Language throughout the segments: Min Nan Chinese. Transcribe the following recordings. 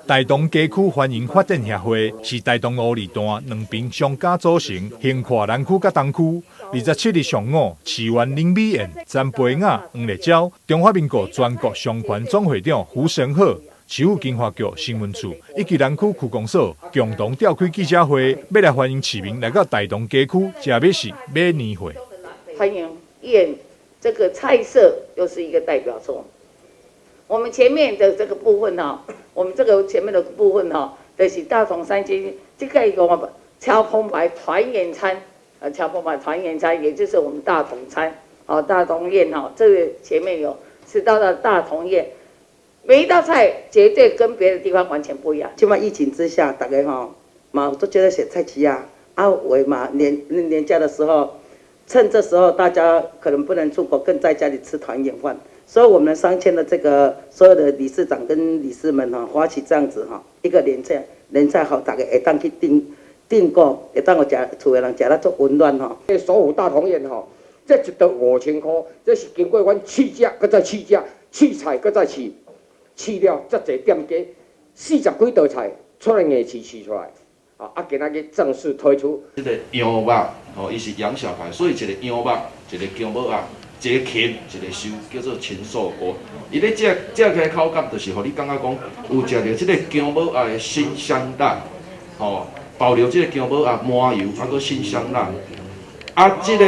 大同街區繁榮發展協會是大同路二段兩爿商家組成，橫跨南區佮東區。27日上午，市議員林美燕、曾培雅、黃麗嬌、中華民國全國商團總會長胡神鶴、市府經發局新聞處以及南區區公所共同召開記者會，欲來歡迎市民來到大同街區食美食、買年貨。團圓宴這個菜色又是一個代表作。我們前面的這個部分哈，我們這個前面的部分哈，就是大同三星這個一個超澎湃團圓餐，超澎湃團圓餐，也就是我們大同餐，哦，大同宴哈，這個前面有是到了大同宴，每一道菜絕對跟別的地方完全不一樣。這擺疫情之下，逐家吼嘛都覺得食菜市仔，啊，有嘛年年假的時候，趁這時候大家可能不能出國，更在家裡吃團圓飯。所以，我們商圈的這個所有的理事長跟理事們哈，發起這樣子哈，一個年菜，年菜予逐家會當去訂訂購，會當予食厝的人食得足溫暖吼。這首府大同宴吼，這一桌5000塊，這是經過阮試食，閣再試食，試菜閣再試，試了遮濟店家，40幾道菜出來硬試試出來，啊，今仔日正式推出。這個羊肉吼，伊是養小孩，所以一個羊肉，一個薑母鴨。一個禽，一個獸，叫做禽獸鍋。伊咧食食起來口感，就是予你感覺講有食著這個薑母鴨的辛香辣，吼，保留這個薑母鴨麻油，啊，閣辛香辣。啊，這個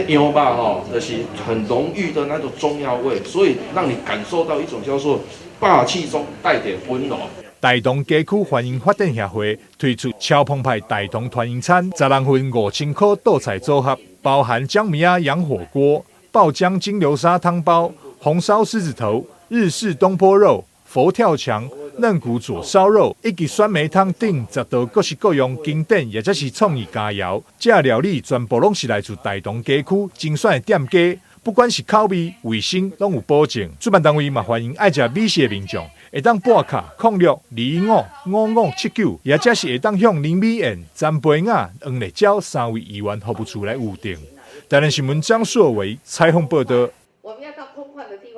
羊肉吼，就是很濃郁的那種中藥味，所以讓你感受到一種叫做霸氣中帶點溫柔。大同街區繁榮發展協會推出超澎湃大同團圓餐，10人份5000塊桌菜組合，包含薑母鴨羊火鍋、爆漿金流沙湯包、紅燒獅子頭、日式東坡肉、佛跳牆、嫩骨佐燒肉，以及酸梅湯等10道各式各樣經典抑者是創意佳餚。這料理全部攏是來自大同街區精選的店家，不管是口味、衛生，攏有保證。主辦單位嘛歡迎愛食美食的民眾，會當撥卡06-215-5579，抑者是會當向林美燕、曾培雅、黃麗嬌三位議員服務處來預訂。台南新聞張碩維採訪報導。